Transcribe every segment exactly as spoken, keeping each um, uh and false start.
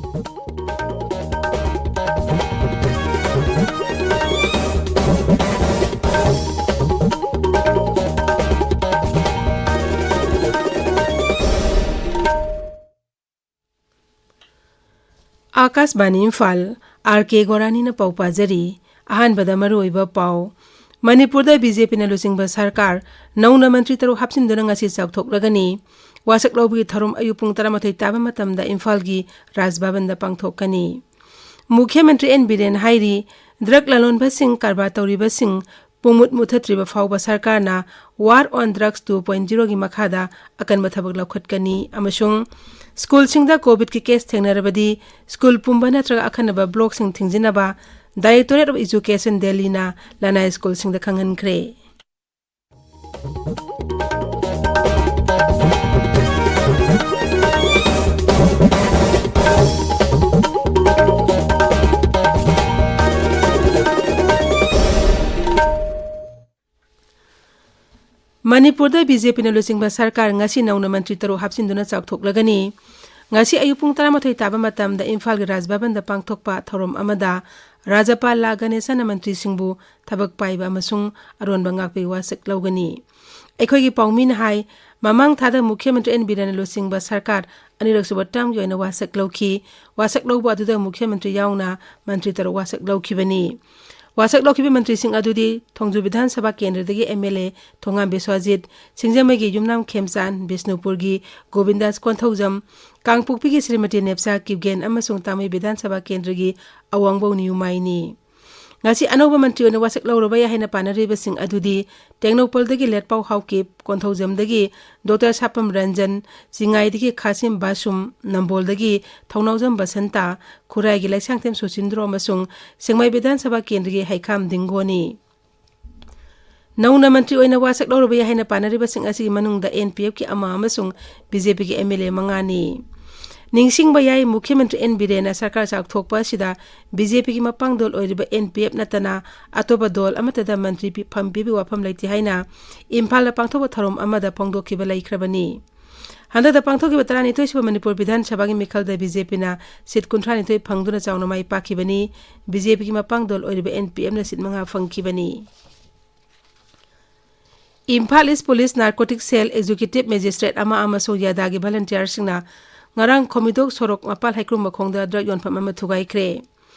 ꯑꯥꯀꯥꯁꯕꯥꯅꯤ Imphal, R ꯀꯦ ꯒꯣꯔꯥꯅꯤꯅ ꯄꯥꯎ ꯄꯥꯖꯔꯤ꯫ ꯑꯍꯥꯟꯕꯗ ꯃꯔꯨꯑꯣꯏꯕ ꯄꯥꯎ꯫ ꯃꯅꯤꯄꯨꯔꯗ ꯕꯤ ꯖꯦ ꯄꯤꯅ ꯂꯨꯆꯤꯡꯕ ꯁꯔꯀꯥꯔ ꯅꯧꯅ ꯃꯟꯇ꯭ꯔꯤ ꯇꯔꯨꯛ ꯍꯥꯞꯆꯤꯟꯗꯨꯅ ꯉꯁꯤ ꯆꯥꯎꯊꯣꯛꯂꯒꯅꯤ꯫ ꯋꯥꯁꯛ ꯂꯧꯕꯒꯤ ꯊꯧꯔꯝ ꯑꯌꯨꯛ ꯄꯨꯡ ꯇꯔꯥꯃꯥꯊꯣꯏ ꯇꯥꯕ ꯃꯇꯝꯗ ꯏꯝꯐꯥꯜꯒꯤ ꯔꯥꯖ ꯚꯕꯟꯗ ꯄꯥꯡꯊꯣꯛꯀꯅꯤ꯫ ꯃꯨꯈ꯭ꯌ ꯃꯟꯇ꯭ꯔꯤ ꯑꯦꯟ ꯕꯤꯔꯦꯟ ꯍꯥꯏꯔꯤ, ꯗ꯭ꯔꯒ ꯂꯂꯣꯟꯕꯁꯤꯡ, ꯀꯔꯕꯥꯔ ꯇꯧꯔꯤꯕꯁꯤꯡ ꯄꯨꯡꯃꯨꯠ ꯃꯨꯠꯊꯠꯇ꯭ꯔꯤꯕ ꯐꯥꯎꯕ ꯁꯔꯀꯥꯔꯅ War on Drugs two point zero ꯒꯤ ꯃꯈꯥꯗ ꯑꯀꯟꯕ ꯊꯕꯛ ꯂꯧꯈꯠꯀꯅꯤ ꯑꯃꯁꯨꯡ ꯁ꯭ꯀꯨꯜꯁꯤꯡꯗ ꯀꯣꯚꯤꯗꯀꯤ ꯀꯦꯁ ꯊꯦꯡꯅꯔꯕꯗꯤ ꯁ꯭ꯀꯨꯜ ꯄꯨꯝꯕ ꯅꯠꯇ꯭ꯔꯒ ꯑꯈꯟꯅꯕ ꯕ꯭ꯂꯣꯛꯁꯤꯡ ꯊꯤꯡꯖꯤꯟꯅꯕ Directorate of Education ꯗꯦꯜꯂꯤꯅ ꯂꯅꯥꯏ ꯁ꯭ꯀꯨꯜꯁꯤꯡꯗ ꯈꯪꯍꯟꯈ꯭ꯔꯦ꯫ ꯃꯅꯤꯄꯨꯔꯗ ꯕꯤ ꯖꯦ ꯄꯤꯅ ꯂꯨꯆꯤꯡꯕ ꯁꯔꯀꯥꯔ ꯉꯁꯤ ꯅꯧꯅ ꯃꯟꯇ꯭ꯔꯤ ꯇꯔꯨꯛ ꯍꯥꯞꯆꯤꯟꯗꯨꯅ ꯆꯥꯎꯊꯣꯛꯂꯒꯅꯤ꯫ ꯉꯁꯤ ꯑꯌꯨꯛ ꯄꯨꯡ ꯇꯔꯥꯃꯥꯊꯣꯏ ꯇꯥꯕ ꯃꯇꯝꯗ ꯏꯝꯐꯥꯜꯒꯤ ꯔꯥꯖ ꯚꯕꯟꯗ ꯄꯥꯡꯊꯣꯛꯄ ꯊꯧꯔꯝ ꯑꯃꯗ ꯔꯥꯖ꯭ꯌꯄꯥꯜ ꯂꯥ ꯒꯅꯦꯁꯟꯅ ꯃꯟꯇ꯭ꯔꯤꯁꯤꯡꯕꯨ ꯊꯕꯛ ꯄꯥꯏꯕ ꯑꯃꯁꯨꯡ ꯑꯔꯣꯟꯕ ꯉꯥꯛꯄꯒꯤ ꯋꯥꯁꯛ ꯂꯧꯒꯅꯤ꯫ ꯑꯩꯈꯣꯏꯒꯤ ꯄꯥꯎꯃꯤꯅ ꯍꯥꯏ, ꯃꯃꯥꯡ ꯊꯥꯗ ꯃꯨꯈ꯭ꯌ ꯃꯟꯇ꯭ꯔꯤ ꯑꯦꯟ ꯕꯤꯔꯦꯟꯅ ꯂꯨꯆꯤꯡꯕ ꯁꯔꯀꯥꯔ ꯑꯅꯤꯔꯛꯁꯨꯕ ꯇꯔꯝꯒꯤ ꯑꯣꯏꯅ ꯋꯥꯁꯛ ꯂꯧꯈꯤ꯫ ꯋꯥꯁꯛ ꯂꯧꯕ ꯑꯗꯨꯗ ꯃꯨꯈ꯭ꯌ ꯃꯟꯇ꯭ꯔꯤ ꯌꯥꯎꯅ ꯃꯟꯇ꯭ꯔꯤ ꯇꯔꯨꯛ ꯋꯥꯁꯛ ꯂꯧꯈꯤꯕꯅꯤ꯫ ꯋꯥꯁꯛ ꯂꯧꯈꯤꯕ ꯃꯟꯇ꯭ꯔꯤꯁꯤꯡ ꯑꯗꯨꯗꯤ ꯊꯣꯡꯖꯨ ꯕꯤꯙꯥꯟ ꯁꯚꯥ ꯀꯦꯟꯗ꯭ꯔꯗꯒꯤ ꯑꯦꯝ ꯑꯦꯜ ꯑꯦ ꯊꯣꯉꯥꯝ ꯕꯤꯁ꯭ꯋꯥꯖꯤꯠ, ꯁꯤꯡꯖꯃꯩꯒꯤ ꯌꯨꯝꯅꯥꯝ ꯈꯦꯝꯆꯥꯟ, ꯕꯤꯁꯅꯨꯄꯨꯔꯒꯤ ꯒꯣꯕꯤꯟꯗꯥꯁ ꯀꯣꯟꯊꯧꯖꯝ, ꯀꯥꯡꯄꯣꯛꯄꯤꯒꯤ ꯁ꯭ꯔꯤꯃꯇꯤ ꯅꯦꯞꯁꯥ ꯀꯤꯞꯒꯦꯟ ꯑꯃꯁꯨꯡ ꯇꯥꯃꯩ ꯕꯤꯙꯥꯟ ꯁꯚꯥ ꯀꯦꯟꯗ꯭ꯔꯒꯤ ꯑꯋꯥꯡꯕꯧ ꯅꯤꯌꯨꯃꯥꯏꯅꯤ꯫ ꯉꯁꯤ ꯑꯅꯧꯕ ꯃꯟꯇ꯭ꯔꯤ ꯑꯣꯏꯅ ꯋꯥꯁꯛ ꯂꯧꯔꯕ ꯌꯥꯏ ꯍꯥꯏꯅ ꯄꯥꯅꯔꯤꯕꯁꯤꯡ ꯑꯗꯨꯗꯤ ꯇꯦꯡꯅꯧꯄꯜꯗꯒꯤ ꯂꯦꯠꯄꯥꯎ ꯍꯥꯎꯀꯤꯞ, ꯀꯣꯟꯊꯧꯖꯝꯗꯒꯤ ꯗꯣꯛꯇꯔ ꯁꯥꯄꯝ ꯔꯟꯖꯟ, ꯆꯤꯡꯉꯥꯏꯗꯒꯤ ꯈꯥꯁꯤꯝ ꯕꯥꯁꯨꯝ, ꯅꯝꯕꯣꯜꯗꯒꯤ ꯊꯧꯅꯥꯎꯖꯝ ꯕꯁꯟꯇ, ꯈꯨꯔꯥꯏꯒꯤ ꯂꯩꯁꯥꯡꯊꯦꯝ ꯁꯨꯆꯤꯟꯗ꯭ꯔꯣ ꯑꯃꯁꯨꯡ ꯁꯦꯡꯃꯥꯏ ꯕꯤꯙꯥꯟ ꯁꯚꯥ ꯀꯦꯟꯗ꯭ꯔꯒꯤ ꯍꯩꯈꯥꯝ ꯗꯤꯡꯒꯣꯅꯤ꯫ ꯅꯧꯅ ꯃꯟꯇ꯭ꯔꯤ ꯑꯣꯏꯅ ꯋꯥꯁꯛ ꯂꯧꯔꯕ ꯌꯥꯏ ꯍꯥꯏꯅ ꯄꯥꯅꯔꯤꯕꯁꯤꯡ ꯑꯁꯤꯒꯤ ꯃꯅꯨꯡꯗ ꯑꯦꯟ ꯄꯤ ꯑꯦꯐꯀꯤ ꯑꯃ ꯑꯃꯁꯨꯡ ꯕꯤ ꯖꯦ ꯄꯤꯒꯤ ꯑꯦꯝ ꯑꯦꯜ ꯑꯦ ꯃꯉꯥꯅꯤ꯫ ꯅꯤꯡꯁꯤꯡꯕ ꯌꯥꯏ, ꯃꯨꯈ꯭ꯌ ꯃꯟꯇ꯭ꯔꯤ ꯑꯦꯟ ꯕꯤꯔꯦꯟꯅ ꯁꯔꯀꯥꯔ ꯆꯥꯎꯊꯣꯛꯄ ꯑꯁꯤꯗ ꯕꯤ ꯖꯦ ꯄꯤꯒꯤ ꯃꯄꯥꯡꯗꯣꯜ ꯑꯣꯏꯔꯤꯕ ꯑꯦꯟ ꯄꯤ ꯑꯦꯐ ꯅꯠꯇꯅ ꯑꯇꯣꯞꯄ ꯗꯣꯜ ꯑꯃꯠꯇꯗ ꯃꯟꯇ꯭ꯔꯤ ꯄꯤ-, ꯐꯝ ꯄꯤꯕꯒꯤ ꯋꯥꯐꯝ ꯂꯩꯇꯦ ꯍꯥꯏꯅ ꯏꯝꯐꯥꯜꯗ ꯄꯥꯡꯊꯣꯛꯄ ꯊꯧꯔꯝ ꯑꯃꯗ ꯐꯣꯡꯗꯣꯛꯈꯤꯕ ꯂꯩꯈ꯭ꯔꯕꯅꯤ꯫ ꯍꯟꯗꯛꯇ ꯄꯥꯡꯊꯣꯛꯈꯤꯕ ꯇꯔꯥꯅꯤꯊꯣꯏ ꯁꯨꯕ ꯃꯅꯤꯄꯨꯔ ꯕꯤꯙꯥꯟ ꯁꯚꯥꯒꯤ ꯃꯤꯈꯜꯗ ꯕꯤ ꯖꯦ ꯄꯤꯅ ꯁꯤꯠ ꯀꯨꯟꯊ꯭ꯔꯥ ꯅꯤꯊꯣꯏ ꯐꯪꯗꯨꯅ ꯆꯥꯎꯅ ꯃꯥꯏ ꯄꯥꯛꯈꯤꯕꯅꯤ꯫ ꯕꯤ ꯖꯦ ꯄꯤꯒꯤ ꯃꯄꯥꯡꯗꯣꯜ ꯑꯣꯏꯔꯤꯕ ꯑꯦꯟ ꯄꯤ ꯑꯦꯝꯅ ꯁꯤꯠ ꯃꯉꯥ ꯐꯪꯈꯤꯕꯅꯤ꯫ ꯏꯝꯐꯥꯜ ꯏꯁ ꯄꯨꯂꯤꯁ ꯅꯥꯔꯀꯣꯇꯤꯛ ꯁꯦꯜ ꯑꯦꯛꯖꯤꯀ꯭ꯌꯨꯇꯤꯚ ꯃꯦꯖꯤꯁꯇ꯭ꯔꯦꯠ ꯑꯃ ꯑꯃꯁꯨꯡ ꯌꯥꯗꯥꯒꯤ ꯚꯂꯟꯇꯤꯌꯥꯔꯁꯤꯡꯅ ꯉꯔꯥꯡ ꯈꯣꯃꯤꯗꯣꯛ ꯁꯣꯔꯣꯛ ꯃꯄꯥꯜ ꯍꯩꯀ꯭ꯔꯨꯝ ꯃꯈꯣꯡꯗ ꯗ꯭ꯔꯒ ꯌꯣꯟꯐꯝ ꯑꯃ ꯊꯨꯒꯥꯏꯈ꯭ꯔꯦ꯫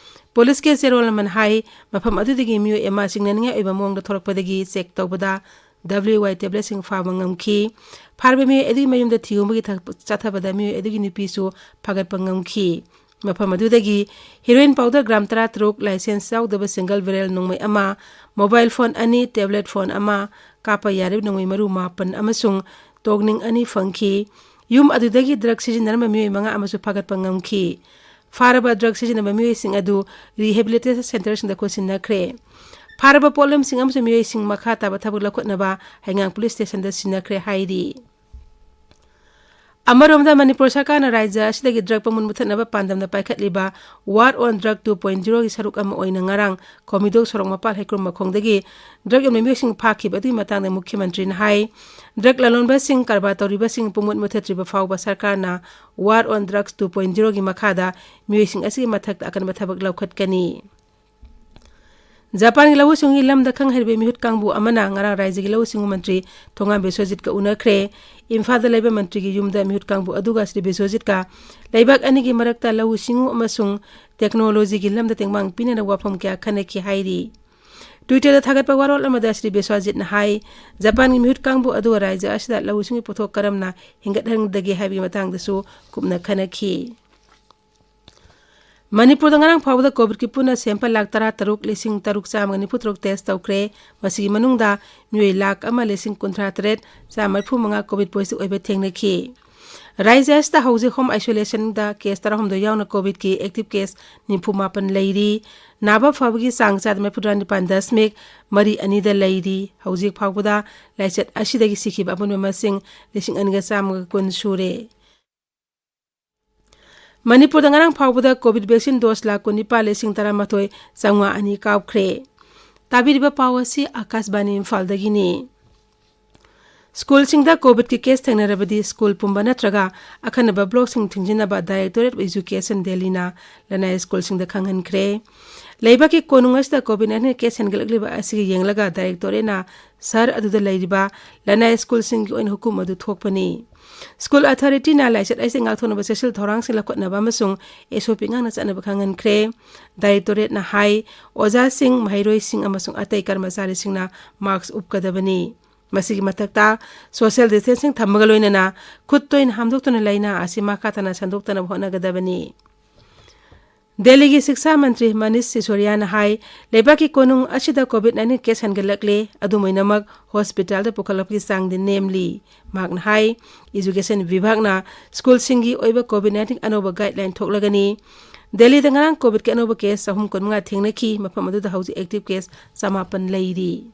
ꯄꯨꯂꯤꯁꯀꯤ ꯆꯦꯔꯣꯜ ꯑꯃꯅ ꯍꯥꯏ, ꯃꯐꯝ ꯑꯗꯨꯗꯒꯤ ꯃꯤꯑꯣꯏ ꯑꯃ ꯆꯤꯡꯅꯅꯤꯡꯉꯥꯏ ꯑꯣꯏꯕ ꯃꯑꯣꯡꯗ ꯊꯣꯔꯛꯄꯗꯒꯤ ꯆꯦꯛ ꯇꯧꯕꯗ ꯗꯕ꯭ꯂꯤꯌꯨ ꯋꯥꯏ ꯇꯦꯕ꯭ꯂꯦꯠꯁꯤꯡ ꯐꯥꯕ ꯉꯝꯈꯤ꯫ ꯐꯥꯔꯕ ꯃꯤꯑꯣꯏ ꯑꯗꯨꯒꯤ ꯃꯌꯨꯝꯗ ꯊꯤꯒꯨꯝꯕꯒꯤ ꯊ-, ꯆꯠꯊꯕꯗ ꯃꯤꯑꯣꯏ ꯑꯗꯨꯒꯤ ꯅꯨꯄꯤꯁꯨ ꯐꯥꯒꯠꯄ ꯉꯝꯈꯤ꯫ ꯃꯐꯝ ꯑꯗꯨꯗꯒꯤ ꯍꯤꯔꯣꯏꯟ ꯄꯥꯎꯗꯔ ꯒ꯭ꯔꯥꯝ ꯇꯔꯥꯇꯔꯨꯛ, ꯂꯥꯏꯁꯦꯟꯁ ꯌꯥꯎꯗꯕ ꯁꯤꯡꯒꯜ ꯕꯦꯔꯦꯜ ꯅꯣꯡꯃꯩ ꯑꯃ, ꯃꯣꯕꯥꯏꯜ ꯐꯣꯟ ꯑꯅꯤ, ꯇꯦꯕ꯭ꯂꯦꯠ ꯐꯣꯟ ꯑꯃ, ꯀꯥꯞꯄ ꯌꯥꯔꯤꯕ ꯅꯣꯡꯃꯩ ꯃꯔꯨ ꯃꯥꯄꯟ ꯑꯃꯁꯨꯡ ꯇꯣꯛꯅꯤꯡ ꯑꯅꯤ ꯐꯪꯈꯤ꯫ ꯌꯨꯝ ꯑꯗꯨꯗꯒꯤ ꯗ꯭ꯔꯒ ꯁꯤꯖꯤꯟꯅꯔꯝꯕ ꯃꯤꯑꯣꯏ ꯃꯉꯥ ꯑꯃꯁꯨ ꯐꯥꯒꯠꯄ ꯉꯝꯈꯤ꯫ ꯐꯥꯔꯕ ꯗ꯭ꯔꯒ ꯁꯤꯖꯤꯟꯅꯕ ꯃꯤꯑꯣꯏꯁꯤꯡ ꯑꯗꯨ ꯔꯤꯍꯦꯕꯤꯂꯤꯇꯦꯁꯟ ꯁꯦꯟꯇꯔꯁꯤꯡꯗ ꯈꯨꯠꯁꯤꯟꯅꯈ꯭ꯔꯦ꯫ ꯐꯥꯔꯕ ꯄꯣꯠꯂꯝꯁꯤꯡ ꯑꯃꯁꯨꯡ ꯃꯤꯑꯣꯏꯁꯤꯡ ꯃꯈꯥ ꯇꯥꯕ ꯊꯕꯛ ꯂꯧꯈꯠꯅꯕ ꯍꯩꯉꯥꯡ ꯄꯨꯂꯤꯁ ꯁ꯭ꯇꯦꯁꯟꯗ ꯁꯤꯟꯅꯈ꯭ꯔꯦ ꯍꯥꯏꯔꯤ꯫ ꯑꯃꯔꯣꯝꯗ, ꯃꯅꯤꯄꯨꯔ ꯁꯔꯀꯥꯔꯅ ꯔꯥꯖ꯭ꯌ ꯑꯁꯤꯗꯒꯤ drug ꯄꯪꯃꯨꯠ ꯃꯨꯊꯠꯅꯕ ꯄꯥꯟꯗꯝꯅ ꯄꯥꯏꯈꯠꯂꯤꯕ War on Drug two point zero ꯒꯤ ꯁꯔꯨꯛ ꯑꯃ ꯑꯣꯏꯅ ꯉꯔꯥꯡ ꯈꯣꯃꯤꯗꯣꯛ ꯁꯣꯔꯣꯛ ꯃꯄꯥꯜ ꯍꯩꯀ꯭ꯔꯨꯝ ꯃꯈꯣꯡꯗꯒꯤ ꯗ꯭ꯔꯒ ꯌꯣꯟꯕ ꯃꯤꯑꯣꯏꯁꯤꯡ ꯐꯥꯈꯤꯕ ꯑꯗꯨꯒꯤ ꯃꯇꯥꯡꯗ ꯃꯨꯈ꯭ꯌ ꯃꯟꯇ꯭ꯔꯤꯅ ꯍꯥꯏ, ꯗ꯭ꯔꯒ ꯂꯂꯣꯟꯕꯁꯤꯡ, ꯀꯔꯕꯥꯔ ꯇꯧꯔꯤꯕꯁꯤꯡ ꯄꯨꯡꯃꯨꯠ ꯃꯨꯊꯠꯇ꯭ꯔꯤꯕ ꯐꯥꯎꯕ ꯁꯔꯀꯥꯔꯅ War on Drugs two point zero ꯒꯤ ꯃꯈꯥꯗ ꯃꯤꯑꯣꯏꯁꯤꯡ ꯑꯁꯤꯒꯤ ꯃꯊꯛꯇ ꯑꯀꯟꯕ ꯊꯕꯛ ꯂꯧꯈꯠꯀꯅꯤ꯫ ꯖꯄꯥꯟꯒꯤ ꯂꯧꯎ ꯁꯤꯡꯎꯒꯤ ꯂꯝꯗ ꯈꯪ ꯍꯩꯔꯕ ꯃꯤꯍꯨꯠ ꯀꯥꯡꯕꯨ ꯑꯃꯅ ꯉꯔꯥꯡ ꯔꯥꯖ꯭ꯌꯒꯤ ꯂꯧꯎ ꯁꯤꯡꯎ ꯃꯟꯇ꯭ꯔꯤ ꯊꯣꯉꯥꯝ ꯕꯤꯁ꯭ꯋꯖꯤꯠꯀ ꯎꯅꯈ꯭ꯔꯦ꯫ ꯏꯝꯐꯥꯜꯗ ꯂꯩꯕ ꯃꯟꯇ꯭ꯔꯤꯒꯤ ꯌꯨꯝꯗ ꯃꯤꯍꯨꯠ ꯀꯥꯡꯕꯨ ꯑꯗꯨꯒ ꯁ꯭ꯔꯤ ꯕꯤꯁ꯭ꯋꯖꯤꯠꯀ ꯂꯩꯕꯥꯛ ꯑꯅꯤꯒꯤ ꯃꯔꯛꯇ ꯂꯧꯎ ꯁꯤꯡꯎ ꯑꯃꯁꯨꯡ ꯇꯦꯛꯅꯣꯂꯣꯖꯤꯒꯤ ꯂꯝꯗ ꯇꯦꯡꯕꯥꯡ ꯄꯤꯅꯅꯕ ꯋꯥꯐꯝ ꯀꯌꯥ ꯈꯟꯅꯈꯤ ꯍꯥꯏꯔꯤ꯫ Twitter-ꯗ ꯊꯥꯒꯠꯄ ꯋꯥꯔꯣꯜ ꯑꯃꯗ ꯁ꯭ꯔꯤ ꯕꯤꯁ꯭ꯋꯖꯤꯠꯅ ꯍꯥꯏ, ꯖꯄꯥꯟꯒꯤ ꯃꯤꯍꯨꯠ ꯀꯥꯡꯕꯨ ꯑꯗꯨꯒ ꯔꯥꯖ꯭ꯌ ꯑꯁꯤꯗ ꯂꯧꯎ ꯁꯤꯡꯎꯒꯤ ꯄꯣꯠꯊꯣꯛ ꯀꯔꯝꯅ ꯍꯦꯟꯒꯠꯍꯟꯒꯗꯒꯦ ꯍꯥꯏꯕꯒꯤ ꯃꯇꯥꯡꯗꯁꯨ ꯀꯨꯞꯅ ꯈꯟꯅꯈꯤ꯫ ꯃꯅꯤꯄꯨꯔꯗ ꯉꯔꯥꯡ ꯐꯥꯎꯕꯗ ꯀꯣꯚꯤꯗꯀꯤ ꯄꯨꯟꯅ sample ꯂꯥꯈ ꯇꯔꯥ ꯇꯔꯨꯛ ꯂꯤꯁꯤꯡ ꯇꯔꯨꯛ ꯆꯥꯝꯃꯒ ꯅꯤꯐꯨ ꯇꯔꯨꯛ test ꯇꯧꯈ꯭ꯔꯦ꯫ ꯃꯁꯤꯒꯤ ꯃꯅꯨꯡꯗ ꯃꯤꯑꯣꯏ ꯂꯥꯈ ꯑꯃ ꯂꯤꯁꯤꯡ ꯀꯨꯟꯊ꯭ꯔꯥ ꯇꯔꯦꯠ ꯆꯥꯝꯃ ꯃꯔꯤꯐꯨ ꯃꯉꯥ ꯀꯣꯚꯤꯗ positive ꯑꯣꯏꯕ ꯊꯦꯡꯅꯈꯤ꯫ ꯔꯥꯖ꯭ꯌ ꯑꯁꯤꯗ ꯍꯧꯖꯤꯛ home isolation-ꯗ case ꯇꯔꯥꯍꯨꯝꯗꯣꯏ ꯌꯥꯎꯅ ꯀꯣꯚꯤꯗꯀꯤ active case ꯅꯤꯐꯨ ꯃꯥꯄꯟ ꯂꯩꯔꯤ꯫ ꯅꯥꯕ ꯐꯕꯒꯤ ꯆꯥꯡ ꯆꯥꯗ ꯃꯔꯤꯐꯨꯇꯔꯥ ꯅꯤꯄꯥꯟ ꯗꯁꯃꯤꯛ ꯃꯔꯤ ꯑꯅꯤꯗ ꯂꯩꯔꯤ꯫ ꯍꯧꯖꯤꯛ ꯐꯥꯎꯕꯗ ꯂꯥꯏꯆꯠ ꯑꯁꯤꯗꯒꯤ ꯁꯤꯈꯤꯕ ꯑꯄꯨꯟꯕ ꯃꯁꯤꯡ ꯂꯤꯁꯤꯡ ꯑꯅꯤꯒ ꯆꯥꯝꯃꯒ ꯀꯨꯟ ꯁꯨꯔꯦ꯫ ꯃꯅꯤꯄꯨꯔꯗ ꯉꯔꯥꯡ ꯐꯥꯎꯕꯗ ꯀꯣꯚꯤꯗ vaccine dose ꯂꯥꯈ ꯀꯨꯟꯅꯤꯄꯥꯜ ꯂꯤꯁꯤꯡ ꯇꯔꯥꯃꯥꯊꯣꯏ ꯆꯥꯝꯃꯉꯥ ꯑꯅꯤ ꯀꯥꯞꯈ꯭ꯔꯦ꯫ ꯇꯥꯕꯤꯔꯤꯕ ꯄꯥꯎ ꯑꯁꯤ ꯑꯀꯥꯁꯕꯥꯅꯤ ꯏꯝꯐꯥꯜꯗꯒꯤꯅꯤ꯫ ꯁ꯭ꯀꯨꯜꯁꯤꯡꯗ ꯀꯣꯚꯤꯗꯀꯤ ꯀꯦꯁ ꯊꯦꯡꯅꯔꯕꯗꯤ ꯁ꯭ꯀꯨꯜ ꯄꯨꯝꯕ ꯅꯠꯇ꯭ꯔꯒ ꯑꯈꯟꯅꯕ ꯕ꯭ꯂꯣꯛꯁꯤꯡ ꯊꯤꯡꯖꯤꯟꯅꯕ Directorate of Education ꯗꯦꯜꯂꯤꯅ ꯂꯅꯥꯏ ꯁ꯭ꯀꯨꯜꯁꯤꯡꯗ ꯈꯪꯍꯟꯈ꯭ꯔꯦ꯫ ꯂꯩꯕꯥꯛꯀꯤ ꯀꯣꯅꯨꯡ ꯑꯁꯤꯗ ꯀꯣꯚꯤꯗ ꯅꯥꯏꯟꯇꯤꯟ ꯀꯦꯁ ꯍꯦꯟꯒꯠꯂꯛꯂꯤꯕ ꯑꯁꯤꯒꯤ ꯌꯦꯡꯂꯒ Directorate ꯅ ꯁꯍꯔ ꯑꯗꯨꯗ ꯂꯩꯔꯤꯕ ꯂꯅꯥꯏ ꯁ꯭ꯀꯨꯜꯁꯤꯡꯒꯤ ꯑꯣꯏꯅ ꯍꯨꯀꯨꯝ ꯑꯗꯨ ꯊꯣꯛꯄꯅꯤ꯫ ꯁ꯭ꯀꯨꯜ ꯑꯣꯊꯣꯔꯤꯇꯤꯅ ꯂꯥꯏꯆꯠ ꯑꯁꯤ ꯉꯥꯛꯊꯣꯛꯅꯕ ꯆꯦꯛꯁꯤꯜ ꯊꯧꯔꯥꯡꯁꯤꯡ ꯂꯧꯈꯠꯅꯕ ꯑꯃꯁꯨꯡ SOP ꯉꯥꯛꯅ ꯆꯠꯅꯕ ꯈꯪꯍꯟꯈ꯭ꯔꯦ꯫ Directorate ꯅ ꯍꯥꯏ, ꯑꯣꯖꯥꯁꯤꯡ, ꯃꯍꯩꯔꯣꯏꯁꯤꯡ ꯑꯃꯁꯨꯡ ꯑꯇꯩ ꯀꯔꯃꯆꯥꯔꯤꯁꯤꯡꯅ ꯃꯥꯁ꯭ꯛ ꯎꯞꯀꯗꯕꯅꯤ꯫ ꯃꯁꯤꯒꯤ ꯃꯊꯛꯇ, social distancing ꯊꯝꯕꯒ ꯂꯣꯏꯅꯅ ꯈꯨꯠ ꯇꯣꯏꯅ ꯍꯥꯝꯗꯣꯛꯇꯨꯅ ꯂꯥꯏꯅꯥ ꯑꯁꯤ ꯃꯈꯥ ꯇꯥꯅ ꯁꯟꯗꯣꯛꯇꯅꯕ ꯍꯣꯠꯅꯒꯗꯕꯅꯤ꯫ ꯗꯦꯜꯂꯤꯒꯤ ꯁꯤꯛꯁꯥ ꯃꯟꯇ꯭ꯔꯤ ꯃꯅꯤꯁ ꯁꯤꯁꯣꯗꯤꯌꯥꯅ ꯍꯥꯏ, ꯂꯩꯕꯥꯛꯀꯤ ꯀꯣꯅꯨꯡ ꯑꯁꯤꯗ ꯀꯣꯚꯤꯗ ꯅꯥꯏꯟꯇꯤꯟ ꯀꯦꯁ ꯍꯦꯟꯒꯠꯂꯛꯂꯦ, ꯑꯗꯨꯝ ꯑꯣꯏꯅꯃꯛ ꯍꯣꯁꯄꯤꯇꯥꯜꯗ ꯄꯨꯈꯠꯂꯛꯄꯒꯤ ꯆꯥꯡꯗꯤ ꯅꯦꯝꯂꯤ꯫ ꯃꯍꯥꯛꯅ ꯍꯥꯏ, ꯏꯖꯨꯀꯦꯁꯟ ꯕꯤꯚꯥꯒꯅ ꯁ꯭ꯀꯨꯜꯁꯤꯡꯒꯤ ꯑꯣꯏꯕ ꯀꯣꯚꯤꯗ ꯅꯥꯏꯟꯇꯤꯟ ꯑꯅꯧꯕ ꯒꯥꯏꯗꯂꯥꯏꯟ ꯊꯣꯛꯂꯒꯅꯤ꯫ ꯗꯦꯜꯂꯤꯗ ꯉꯔꯥꯡ ꯀꯣꯚꯤꯗꯀꯤ ꯑꯅꯧꯕ ꯀꯦꯁ ꯆꯍꯨꯝ ꯀꯨꯟꯃꯉꯥ ꯊꯦꯡꯅꯈꯤ, ꯃꯐꯝ ꯑꯗꯨꯗ ꯍꯧꯖꯤꯛ ꯑꯦꯛꯇꯤꯚ ꯀꯦꯁ ꯆꯃꯥꯄꯟ ꯂꯩꯔꯤ꯫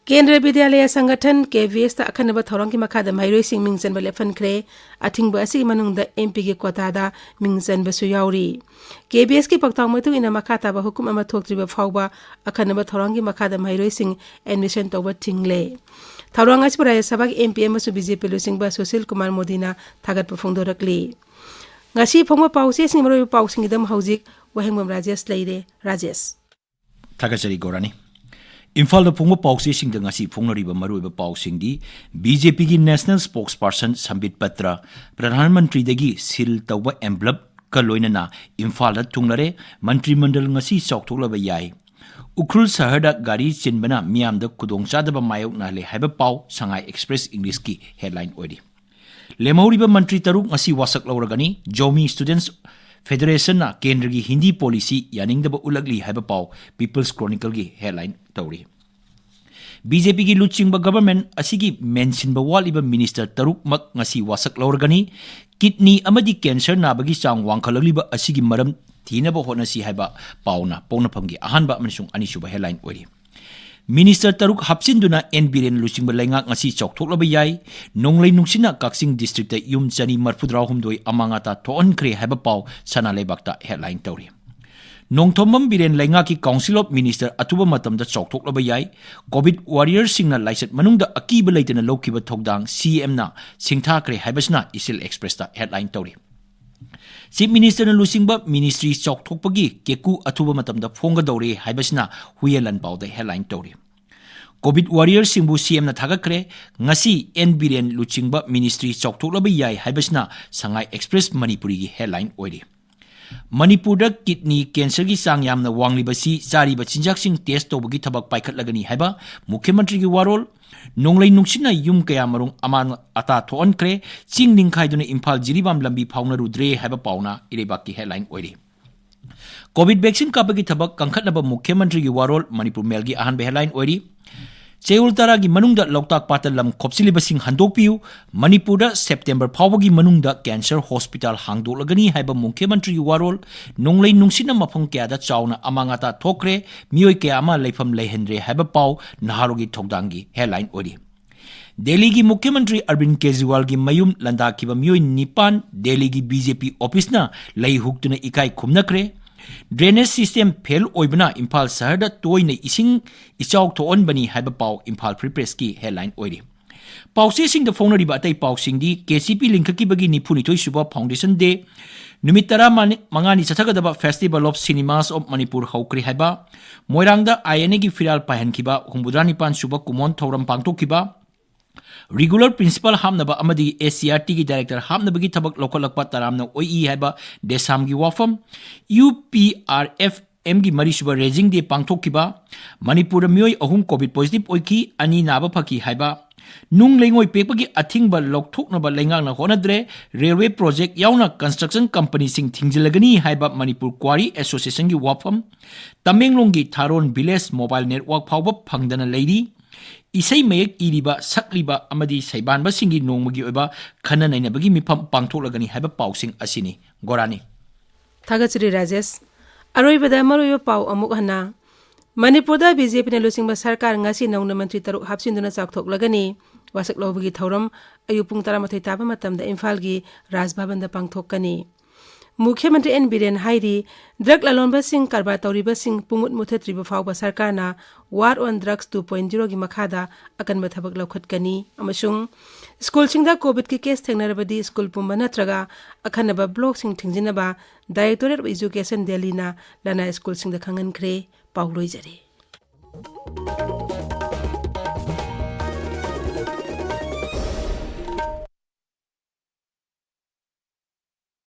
ꯀꯦꯟꯗ꯭ꯔ ꯕꯤꯗ꯭ꯌꯥꯂꯌꯥ ꯁꯪꯒꯊꯟ, KVS ꯇ ꯑꯈꯟꯅꯕ ꯊꯧꯔꯥꯡꯒꯤ ꯃꯈꯥꯗ ꯃꯍꯩꯔꯣꯏꯁꯤꯡ ꯃꯤꯡ ꯆꯟꯕ ꯂꯦꯞꯍꯟꯈ꯭ꯔꯦ꯫ ꯑꯊꯤꯡꯕ ꯑꯁꯤꯒꯤ ꯃꯅꯨꯡꯗ MP ꯒꯤ ꯀ꯭ꯋꯥꯇꯥꯗ ꯃꯤꯡ ꯆꯟꯕꯁꯨ ꯌꯥꯎꯔꯤ꯫ KVS ꯀꯤ ꯄꯥꯎꯇꯥꯛ ꯃꯇꯨꯡ ꯏꯟꯅ ꯃꯈꯥ ꯇꯥꯕ ꯍꯨꯀꯨꯝ ꯑꯃ ꯊꯣꯛꯇ꯭ꯔꯤꯕ ꯐꯥꯎꯕ ꯑꯈꯟꯅꯕ ꯊꯧꯔꯥꯡꯒꯤ ꯃꯈꯥꯗ ꯃꯍꯩꯔꯣꯏꯁꯤꯡ admission ꯇꯧꯕ ꯊꯤꯡꯂꯦ꯫ ꯊꯧꯔꯥꯡ ꯑꯁꯤꯕꯨ ꯔꯥꯖ꯭ꯌ ꯁꯚꯥꯒꯤ MP ꯑꯃꯁꯨꯡ BJP ꯂꯨꯆꯤꯡꯕ ꯁꯨꯁꯤꯜ ꯀꯨꯃꯥꯔ ꯃꯣꯗꯤꯅ ꯊꯥꯒꯠꯄ ꯐꯣꯡꯗꯣꯔꯛꯂꯤ꯫ ꯉꯁꯤ ꯐꯣꯡꯕ ꯄꯥꯎꯆꯦꯁꯤꯡꯒꯤ ꯃꯔꯨꯑꯣꯏꯕ ꯄꯥꯎꯁꯤꯡꯒꯤꯗꯃꯛ ꯍꯧꯖꯤꯛ ꯋꯥꯍꯦꯡꯕꯝ ꯔꯥꯖꯦꯁ ꯂꯩꯔꯦ꯫ ꯔꯥꯖꯦꯁ꯫ ꯊꯥꯒꯠꯆꯔꯤ ꯒꯣꯔꯥꯅꯤ꯫ ꯏꯝꯐꯥꯜꯗ ꯐꯣꯡꯕ ꯄꯥꯎꯆꯦꯁꯤꯡꯗ ꯉꯁꯤ ꯐꯣꯡꯅꯔꯤꯕ ꯃꯔꯨꯑꯣꯏꯕ ꯄꯥꯎꯁꯤꯡꯗꯤ, BJP ꯒꯤ National Spokesperson ꯁꯝꯕꯤꯠ ꯄꯇ꯭ꯔ, ꯄ꯭ꯔꯙꯥꯟ ꯃꯟꯇ꯭ꯔꯤꯗꯒꯤ ꯁꯤꯜ ꯇꯧꯕ envelope ꯀ ꯂꯣꯏꯅꯅ ꯏꯝꯐꯥꯜꯗ ꯊꯨꯡꯂꯔꯦ꯫ ꯃꯟꯇ꯭ꯔꯤ ꯃꯟꯗꯜ ꯉꯁꯤ ꯆꯥꯎꯊꯣꯛꯂꯕ ꯌꯥꯏ꯫ ꯎꯈ꯭ꯔꯨꯜ ꯁꯍꯔꯗ ꯒꯥꯔꯤ ꯆꯤꯟꯕꯅ ꯃꯤꯌꯥꯝꯗ ꯈꯨꯗꯣꯡꯆꯥꯗꯕ ꯃꯥꯌꯣꯛꯅꯍꯜꯂꯦ ꯍꯥꯏꯕ ꯄꯥꯎ ꯁꯉꯥꯏ Express English ꯀꯤ headline ꯑꯣꯏꯔꯤ꯫ ꯂꯦꯝꯍꯧꯔꯤꯕ ꯃꯟꯇ꯭ꯔꯤ ꯇꯔꯨꯛ ꯉꯁꯤ ꯋꯥꯁꯛ ꯂꯧꯔꯒꯅꯤ꯫ ꯖꯣꯃꯤ Students Federation ꯅ ꯀꯦꯟꯗ꯭ꯔꯒꯤ ꯍꯤꯟꯗꯤ policy ꯌꯥꯅꯤꯡꯗꯕ ꯎꯠꯂꯛꯂꯤ ꯍꯥꯏꯕ ꯄꯥꯎ People's Chronicle ꯒꯤ headline ꯇꯧꯔꯤ꯫ BJP ꯒꯤ ꯂꯨꯆꯤꯡꯕ government ꯑꯁꯤꯒꯤ ꯃꯦꯟꯁꯤꯟꯕ ꯋꯥꯠꯂꯤꯕ minister ꯇꯔꯨꯛꯃꯛ ꯉꯁꯤ ꯋꯥꯁꯛ ꯂꯧꯔꯒꯅꯤ꯫ Kidney ꯑꯃꯗꯤ cancer ꯅꯥꯕꯒꯤ ꯆꯥꯡ ꯋꯥꯡꯈꯠꯂꯛꯂꯤꯕ ꯑꯁꯤꯒꯤ ꯃꯔꯝ ꯊꯤꯅꯕ ꯍꯣꯠꯅꯁꯤ ꯍꯥꯏꯕ ꯄꯥꯎꯅ ꯄꯣꯛꯅꯐꯝꯒꯤ ꯑꯍꯥꯟꯕ ꯑꯃꯁꯨꯡ ꯑꯅꯤꯁꯨꯕ headline ꯑꯣꯏꯔꯤ꯫ Minister ꯇꯔꯨꯛ ꯍꯥꯞꯆꯤꯟꯗꯨꯅ ꯑꯦꯟ ꯕꯤꯔꯦꯟ ꯂꯨꯆꯤꯡꯕ ꯂꯩꯉꯥꯛ ꯉꯁꯤ ꯆꯥꯎꯊꯣꯛꯂꯕ ꯌꯥꯏ꯫ ꯅꯣꯡꯂꯩ ꯅꯨꯡꯁꯤꯠꯅ ꯀꯛꯆꯤꯡ district ꯇ ꯌꯨꯝ ꯆꯅꯤ ꯃꯔꯐꯨꯇꯔꯥꯍꯨꯝꯗꯣꯏ ꯑꯃꯥꯡ ꯑꯇꯥ ꯊꯣꯛꯍꯟꯈ꯭ꯔꯦ ꯍꯥꯏꯕ ꯄꯥꯎ ꯁꯅꯥ ꯂꯩꯕꯥꯛꯇ headline ꯇꯧꯔꯤ꯫ ꯅꯣꯡꯊꯣꯝꯕꯝ ꯕꯤꯔꯦꯟ ꯂꯩꯉꯥꯛꯀꯤ Council of Minister ꯑꯊꯨꯕ ꯃꯇꯝꯗ ꯆꯥꯎꯊꯣꯛꯂꯕ ꯌꯥꯏ꯫ COVID warriorꯁꯤꯡꯅ ꯂꯥꯏꯆꯠ ꯃꯅꯨꯡꯗ ꯑꯀꯤꯕ ꯂꯩꯇꯅ ꯂꯧꯈꯤꯕ ꯊꯧꯗꯥꯡ CMꯅ ꯁꯤꯡꯊꯥꯈ꯭ꯔꯦ ꯍꯥꯏꯕꯁꯤꯅ ꯏꯁꯤꯜ Expressꯇ headline ꯇꯧꯔꯤ꯫ Chief Ministerꯅ ꯂꯨꯆꯤꯡꯕ ministry ꯆꯥꯎꯊꯣꯛꯄꯒꯤ ꯀꯦꯀꯨ ꯑꯊꯨꯕ ꯃꯇꯝꯗ ꯐꯣꯡꯒꯗꯧꯔꯦ ꯍꯥꯏꯕꯁꯤꯅ ꯍꯨꯏꯌꯦꯟ ꯂꯥꯟꯄꯥꯎꯗ headline ꯇꯧꯔꯤ꯫ COVID warriorꯁꯤꯡꯕꯨ CMꯅ ꯊꯥꯒꯠꯈ꯭ꯔꯦ꯫ ꯉꯁꯤ N ꯕꯤꯔꯦꯟ ꯂꯨꯆꯤꯡꯕ ministry ꯆꯥꯎꯊꯣꯛꯂꯕ ꯌꯥꯏ ꯍꯥꯏꯕꯁꯤꯅ ꯁꯉꯥꯏ Express ꯃꯅꯤꯄꯨꯔꯤꯒꯤ headline ꯑꯣꯏꯔꯤ꯫ ꯃꯅꯤꯄꯨꯔꯗ kidney cancerꯒꯤ ꯆꯥꯡ ꯌꯥꯝꯅ ꯋꯥꯡꯂꯤꯕꯁꯤ ꯆꯥꯔꯤꯕ ꯆꯤꯟꯖꯥꯛꯁꯤꯡ test ꯇꯧꯕꯒꯤ ꯊꯕꯛ ꯄꯥꯏꯈꯠꯂꯒꯅꯤ ꯍꯥꯏꯕ ꯃꯨꯈ꯭ꯌ ꯃꯟꯇ꯭ꯔꯤꯒꯤ ꯋꯥꯔꯣꯜ꯫ ꯅꯣꯡꯂꯩ ꯅꯨꯡꯁꯤꯠꯅ ꯌꯨꯝ ꯀꯌꯥ ꯃꯔꯨꯝ ꯑꯃꯥꯡ ꯑꯇꯥ ꯊꯣꯛꯍꯟꯈ꯭ꯔꯦ꯫ ꯆꯤꯡ ꯅꯤꯡꯈꯥꯏꯗꯨꯅ ꯏꯝꯐꯥꯜ ꯖꯤꯔꯤꯕꯥꯝ ꯂꯝꯕꯤ ꯐꯥꯎꯅꯔꯨꯗ꯭ꯔꯦ ꯍꯥꯏꯕ ꯄꯥꯎꯅ ꯏꯔꯩꯕꯥꯛꯀꯤ headline ꯑꯣꯏꯔꯤ꯫ COVID vaccine ꯀꯥꯞꯄꯒꯤ ꯊꯕꯛ ꯀꯟꯈꯠꯅꯕ ꯃꯨꯈ꯭ꯌ ꯃꯟꯇ꯭ꯔꯤꯒꯤ ꯋꯥꯔꯣꯜ ꯃꯅꯤꯄꯨꯔ ꯃꯦꯜꯒꯤ ꯑꯍꯥꯟꯕ headline ꯑꯣꯏꯔꯤ꯫ ꯆꯌꯣꯜ ꯇꯔꯥꯒꯤ ꯃꯅꯨꯡꯗ ꯂꯣꯛꯇꯥꯛ ꯄꯥꯠꯇ ꯂꯝ ꯈꯣꯞꯆꯤꯜꯂꯤꯕꯁꯤꯡ ꯍꯟꯗꯣꯛꯄꯤꯌꯨ꯫ ꯃꯅꯤꯄꯨꯔꯗ September ꯐꯥꯎꯕꯒꯤ ꯃꯅꯨꯡꯗ cancer hospital ꯍꯥꯡꯗꯣꯛꯂꯒꯅꯤ ꯍꯥꯏꯕ ꯃꯨꯈ꯭ꯌ ꯃꯟꯇ꯭ꯔꯤꯒꯤ ꯋꯥꯔꯣꯜ꯫ ꯅꯣꯡꯂꯩ ꯅꯨꯡꯁꯤꯠꯅ ꯃꯐꯝ ꯀꯌꯥꯗ ꯆꯥꯎꯅ ꯑꯃꯥꯡ ꯑꯇꯥ ꯊꯣꯛꯈ꯭ꯔꯦ꯫ ꯃꯤꯑꯣꯏ ꯀꯌꯥ ꯑꯃ ꯂꯩꯐꯝ ꯂꯩꯍꯟꯗ꯭ꯔꯦ ꯍꯥꯏꯕ ꯄꯥꯎ ꯅꯍꯥꯔꯣꯜꯒꯤ ꯊꯧꯗꯥꯡꯒꯤ headline ꯑꯣꯏꯔꯤ꯫ ꯗꯦꯜꯂꯤꯒꯤ ꯃꯨꯈ꯭ꯌ ꯃꯟꯇ꯭ꯔꯤ ꯑꯔꯕꯤꯟ ꯀꯦꯖꯔꯤꯋꯥꯜꯒꯤ ꯃꯌꯨꯝ ꯂꯥꯟꯗꯥꯈꯤꯕ ꯃꯤꯑꯣꯏ ꯅꯤꯄꯥꯟ ꯗꯦꯜꯂꯤꯒꯤ BJP officeꯅ ꯂꯩ ꯍꯨꯛꯇꯨꯅ ꯏꯀꯥꯏ ꯈꯨꯝꯅꯈ꯭ꯔꯦ꯫ Drainage system fail ꯑꯣꯏꯕꯅ ꯏꯝꯐꯥꯜ ꯁꯍꯔꯗ ꯇꯣꯏꯅ ꯏꯁꯤꯡ ꯏꯆꯥꯎ ꯊꯣꯛꯍꯟꯕꯅꯤ ꯍꯥꯏꯕ ꯄꯥꯎ ꯏꯝꯐꯥꯜ Free Pressꯀꯤ headline ꯑꯣꯏꯔꯤ꯫ ꯄꯥꯎꯆꯦꯁꯤꯡꯗ ꯐꯣꯡꯅꯔꯤꯕ ꯑꯇꯩ ꯄꯥꯎꯁꯤꯡꯗꯤ, KCP ꯂꯤꯡꯈꯠꯈꯤꯕꯒꯤ ꯅꯤꯐꯨꯅꯤꯊꯣꯏ ꯁꯨꯕ foundation day, ꯅꯨꯃꯤꯠ ꯇꯔꯥꯃꯉꯥꯅꯤ ꯆꯠꯊꯒꯗꯕ Festival of Cinemas of Manipur ꯍꯧꯈ꯭ꯔꯦ ꯍꯥꯏꯕ, ꯃꯣꯏꯔꯥꯡꯗ INAꯒꯤ ꯐꯤꯔꯥꯜ ꯄꯥꯏꯍꯟꯈꯤꯕ ꯍꯨꯝꯐꯨꯇꯔꯥ ꯅꯤꯄꯥꯟ ꯁꯨꯕ ꯀꯨꯝꯑꯣꯟ ꯊꯧꯔꯝ ꯄꯥꯡꯊꯣꯛꯈꯤꯕ, regular principal ꯍꯥꯞꯅꯕ ꯑꯃꯗꯤ SCERTꯒꯤ director ꯍꯥꯞꯅꯕꯒꯤ ꯊꯕꯛ ꯂꯧꯈꯠꯂꯛꯄ ꯇꯔꯥꯝꯅ ꯑꯣꯛꯏ ꯍꯥꯏꯕ ꯗꯦꯁꯥꯝꯒꯤ ꯋꯥꯐꯝ, UPRFMꯒꯤ ꯃꯔꯤꯁꯨꯕ raising day ꯄꯥꯡꯊꯣꯛꯈꯤꯕ, ꯃꯅꯤꯄꯨꯔꯗ ꯃꯤꯑꯣꯏ ꯑꯍꯨꯝ COVID positive ꯑꯣꯏꯈꯤ, ꯑꯅꯤ ꯅꯥꯕ ꯐꯈꯤ ꯍꯥꯏꯕ, ꯅꯨꯡ ꯂꯩꯉꯣꯏ ꯄꯦꯛꯄꯒꯤ ꯑꯊꯤꯡꯕ ꯂꯧꯊꯣꯛꯅꯕ ꯂꯩꯉꯥꯛꯅ ꯍꯣꯠꯅꯗ꯭ꯔꯦ, railway project ꯌꯥꯎꯅ construction companyꯁꯤꯡ ꯊꯤꯡꯖꯤꯜꯂꯒꯅꯤ ꯍꯥꯏꯕ ꯃꯅꯤꯄꯨꯔ Quarry Associationꯒꯤ ꯋꯥꯐꯝ, ꯇꯃꯦꯡꯂꯣꯡꯒꯤ ꯊꯥꯔꯣꯟ village mobile network ꯐꯥꯎꯕ ꯐꯪꯗꯅ ꯂꯩꯔꯤ, ꯏꯁꯩ ꯃꯌꯦꯛ ꯏꯔꯤꯕ, ꯁꯛꯂꯤꯕ ꯑꯃꯗꯤ ꯁꯩꯕꯥꯟꯕꯁꯤꯡꯒꯤ ꯅꯣꯡꯃꯒꯤ ꯑꯣꯏꯕ ꯈꯟꯅ ꯅꯩꯅꯕꯒꯤ ꯃꯤꯐꯝ ꯄꯥꯡꯊꯣꯛꯂꯒꯅꯤ ꯍꯥꯏꯕ ꯄꯥꯎꯁꯤꯡ ꯑꯁꯤꯅꯤ꯫ ꯒꯣꯔꯥꯅꯤ꯫ ꯊꯥꯒꯠꯆꯔꯤ ꯔꯥꯖꯦꯁ꯫ ꯑꯔꯣꯏꯕꯗ ꯃꯔꯨꯑꯣꯏꯕ ꯄꯥꯎ ꯑꯃꯨꯛ ꯍꯟꯅ꯫ ꯃꯅꯤꯄꯨꯔꯗ BJPꯅ ꯂꯨꯆꯤꯡꯕ ꯁꯔꯀꯥꯔ ꯉꯁꯤ ꯅꯧꯅ ꯃꯟꯇ꯭ꯔꯤ ꯇꯔꯨꯛ ꯍꯥꯞꯆꯤꯟꯗꯨꯅ ꯆꯥꯎꯊꯣꯛꯂꯒꯅꯤ꯫ ꯋꯥꯁꯛ ꯂꯧꯕꯒꯤ ꯊꯧꯔꯝ ꯑꯌꯨꯛ ꯄꯨꯡ ꯇꯔꯥꯃꯥꯊꯣꯏ ꯇꯥꯕ ꯃꯇꯝꯗ ꯏꯝꯐꯥꯜꯒꯤ ꯔꯥꯖ ꯚꯕꯟꯗ ꯄꯥꯡꯊꯣꯛꯀꯅꯤ꯫ ꯃꯨꯈ꯭ꯌ ꯃꯟꯇ꯭ꯔꯤ ꯑꯦꯟ ꯕꯤꯔꯦꯟ ꯍꯥꯏꯔꯤ, ꯗ꯭ꯔꯒ ꯂꯂꯣꯟꯕꯁꯤꯡ, ꯀꯔꯕꯥꯔ ꯇꯧꯔꯤꯕꯁꯤꯡ ꯄꯨꯡꯃꯨꯠ ꯃꯨꯊꯠꯇ꯭ꯔꯤꯕ ꯐꯥꯎꯕ ꯁꯔꯀꯥꯔꯅ War on Drugs two point zero ꯒꯤ ꯃꯈꯥꯗ ꯑꯀꯟꯕ ꯊꯕꯛ ꯂꯧꯈꯠꯀꯅꯤ ꯑꯃꯁꯨꯡ ꯁ꯭ꯀꯨꯜꯁꯤꯡꯗ ꯀꯣꯚꯤꯗꯀꯤ ꯀꯦꯁ ꯊꯦꯡꯅꯔꯕꯗꯤ ꯁ꯭ꯀꯨꯜ ꯄꯨꯝꯕ ꯅꯠꯇ꯭ꯔꯒ ꯑꯈꯟꯅꯕ ꯕ꯭ꯂꯣꯛꯁꯤꯡ ꯊꯤꯡꯖꯤꯟꯅꯕ Directorate of Education ꯗꯦꯜꯂꯤꯅ ꯂꯅꯥꯏ ꯁ꯭ꯀꯨꯜꯁꯤꯡꯗ ꯈꯪꯍꯟꯈ꯭ꯔꯦ꯫ ꯄꯥꯎ ꯂꯣꯏꯖꯔꯦ꯫